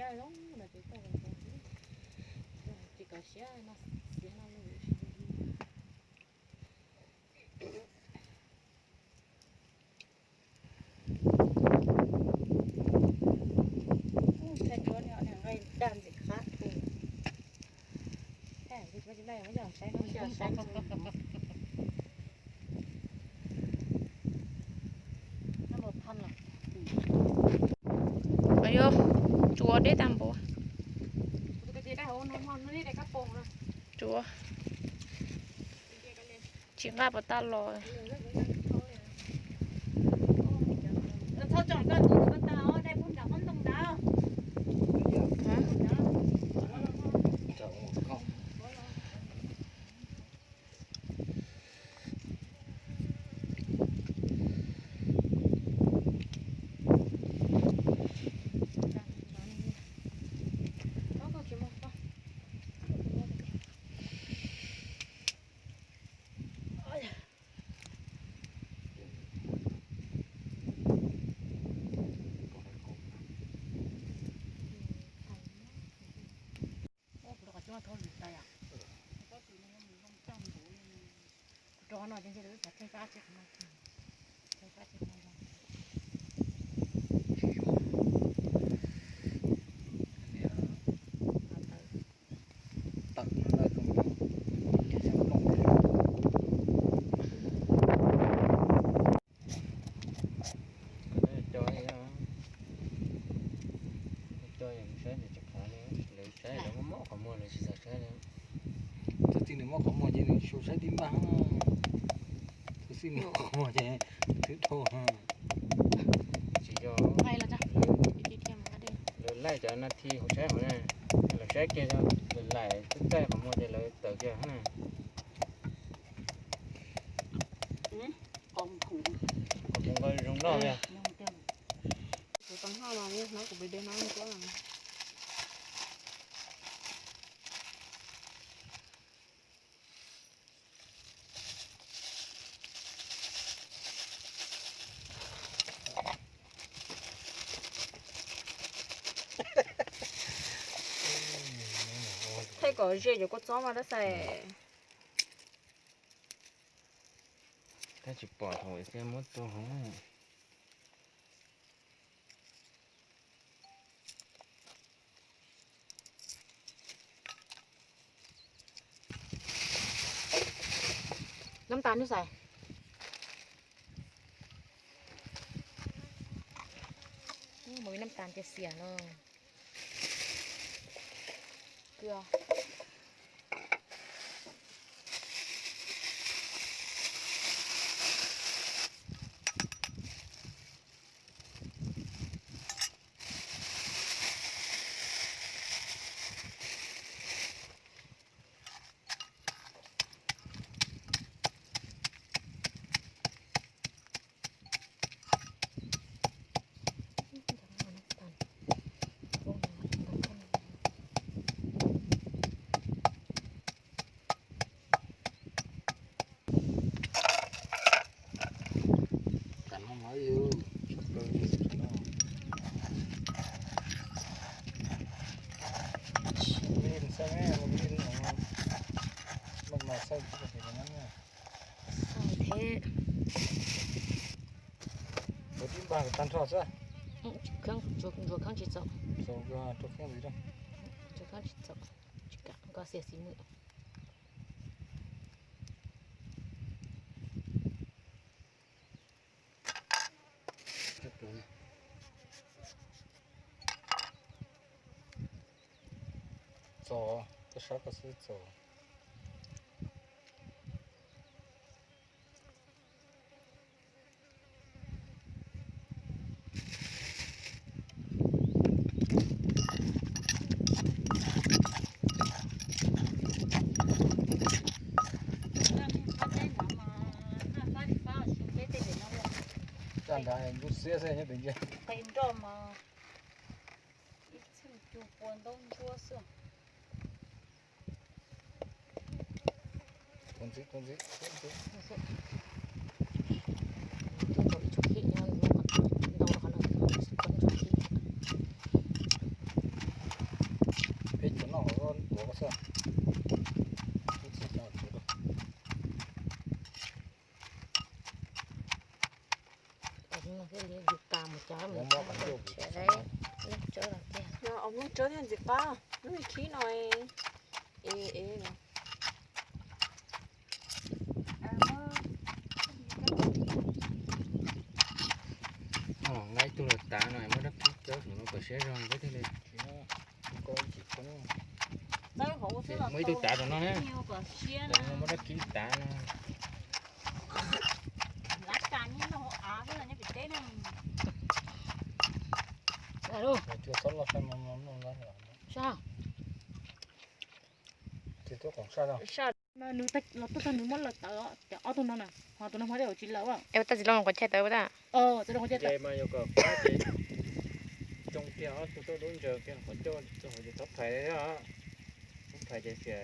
Tsis kov siab no, siab no. Ntxim qab. Yog, tsuav deb tag npaum. Tsuav. Tsis nqaj puas tau los. Coj, coj saib ces tsis qhov li, lawv saib lawv muab mob qhov muag lawv tsis xav saib li. Tus txij nws mob qhov muag ces nws tsis saib tib npaj, tus txij nws mob qhov muag ces thwb dhau. Tsis yog, lawv laij cov nas thi hauv saib hauv na, lawv saib kiag lawv laim txaij qhov muag ces lawv tawm kiag na. Kuv nqa zoo noj li. Thaij kom ze cov kua txob mas dab xais. Tab tsis pom thaum xia muab tua hov. Nab tas nws xais. Muaj nab tas ces xiam no. Ntsuag kheeb tsis txaus. Ntsuag kheeb tsis txaus. Tsis kam koj xiam xis mwm. Txaus, koj saib koj xwb txaus. Caj nrad ntsuab xiab xwb nyob pem ntsia. Qe nroj mas ib txheej cug pua ntaub ntsuab xwb. Tus ntxiv, tus ntxiv, tus ntxiv. Tus ntxiv. Tus ntxiv. Tus ntxiv. Tus ntxiv. Tus ntxiv. Tus ntxiv. Lub tsawb thiab ntxim qab, lub me khib no. Nqa ib tug los tav no, muab dab khib cawb saum no kom siab zog thiab thiaj li. Muab ib tug tav saum no na, muab dab khib tav no. Los tuaj tag nws muab lawv tawv, cov ob tug no na, ho tus no hmo dej tsis lawv. Tab tsis loo quav chai tawv ua ntej. Coo kiag ob tug tuaj dub ntsaws kiag qhov ncauj rau hauv ces txhob phais li os. Txhob phais ces fiam.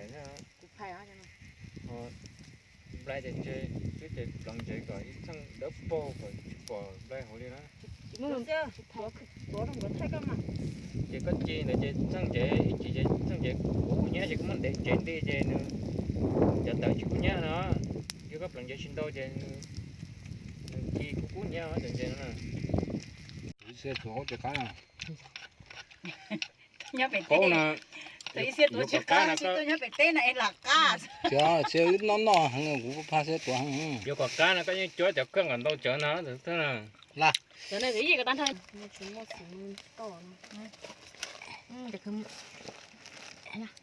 Nplai ces ntse, twb ces pleev ntsev kom ib txheej dawb paug kom tsis pom nplai hauv li na. Ces koj ci ntawd ces txheej ntsev, ib chim ces txheej ntsev kub nyab ces koj muab ntev ntsev nti ces nws cov tawv tsis kub nyab no. Yog koj pleev ntsev tsis ntau ces nws ci kub kub nyab cov ntsev no na. Nyob pem teb, thaum ib xiab tuav tsis qab, tsis tuaj nyob pem teb no es lam qab. Tsis, tsis, wb noj noj heev kuv pha siab tuav heev. Yuav kom qab no koj yeej cuab cov kawj kom ntau tsawv no. Cov no yij ko tag nrho. Tsis muaj xwm toj no.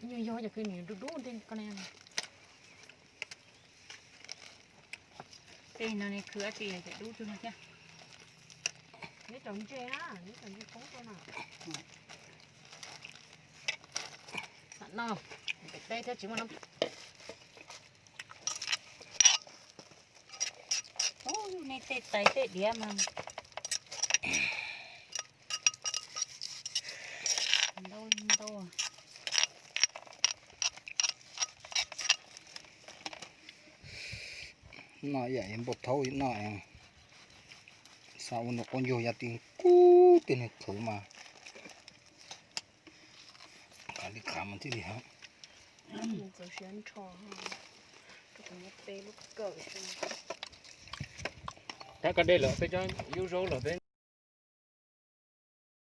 Nyuag yog cov khwv nws dub dub tej ko ne. Tej no ne khwv dab tsi cov dub tug no thiab. Neb cov ntse na, neb cov ntse poob rau na. Xam no, pem teb thiab tsis muaj no. Nej tej tais tej diav mas ntau ntau. Noj ib yam npau thaub no, xav ua nws quab ncug yog ti kub tej neeg khwv mas. Qhav li qhav mas thiaj li hab. Rab koj dej lawm peb cov yub zaub los peb